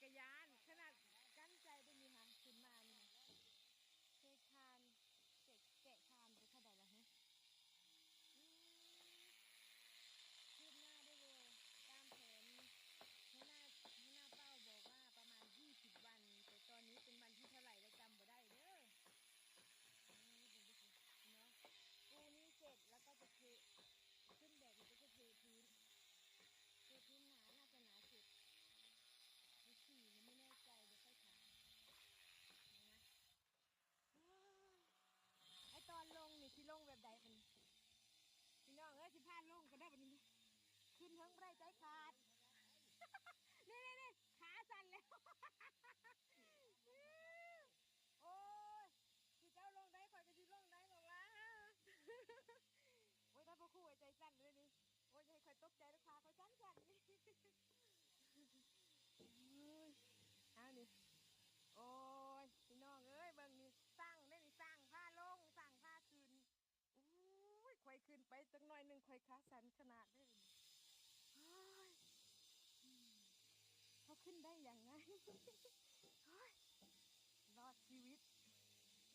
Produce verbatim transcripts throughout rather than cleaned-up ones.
กะยานขนาดกั้นใจได้มีค่ะขึ้นมานี่เทคานเจ็กแกะคานไปเท่าใดละฮะอืมคืบหน้าได้เลยตามแผนหัวหน้าหัวหน้าเป้าบอกว่าประมาณยี่สิบวัน แต่ตอนนี้เป็นวันที่เท่าไหร่แล้วจำบ่ได้เด้อเนาะปูนี้เสร็จแล้วก็จะเทขึ้นแบบนี้ก็จะเทพื้นเทพื้นหนาน่าจะหนาสุดหรือสี่ยังไม่แน่ใจเดี๋ยวค่อยถามนะไอตอนลงนี่ที่ลงแบบใดมันพี่น้องเอ้ยสิพาลงก็ได้บัดนี้ขึ้นเทิงบ่ได้ใจขาด นี่นี่นี่ขาสั่นแล้ว โอ้ยสิเจ้าลงได้ข่อยก็สิลงได้บอกว่าโอ้ยถ้าพ่อครูใจสั่นเลยนี่โอ้ยอย่าให้ข่อยตกใจลูกค้าข่อยสั่นสั่นนี่โอ้ยเอานี่โอ้ยพี่น้องเอ้ยเบิ่งนี่สั่งได้นี่สั่งผ้าลงสั่งผ้าขึ้น อุ้ยข่อยขึ้นไปจักหน่อยหนึ่งข่อยขาสั่นขนาดเลยเฮ้ยเขาขึ้นได้อย่างไงเฮ้ยรอดชีวิต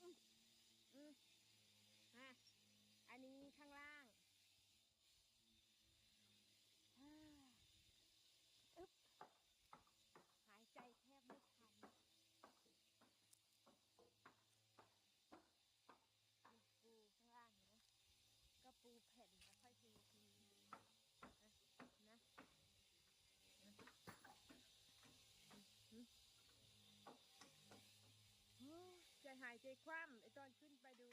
อืมอืมอ่ะอันนี้ข้างล่างอ่าอึบหายใจแทบไม่ทัน ปูข้างล่างเห็นไหมก็ปูแผ่นแล้วค่อยเททีนะนะนะอืมโอ้ยใจหายใจคว่ำไอตอนขึ้นไปดู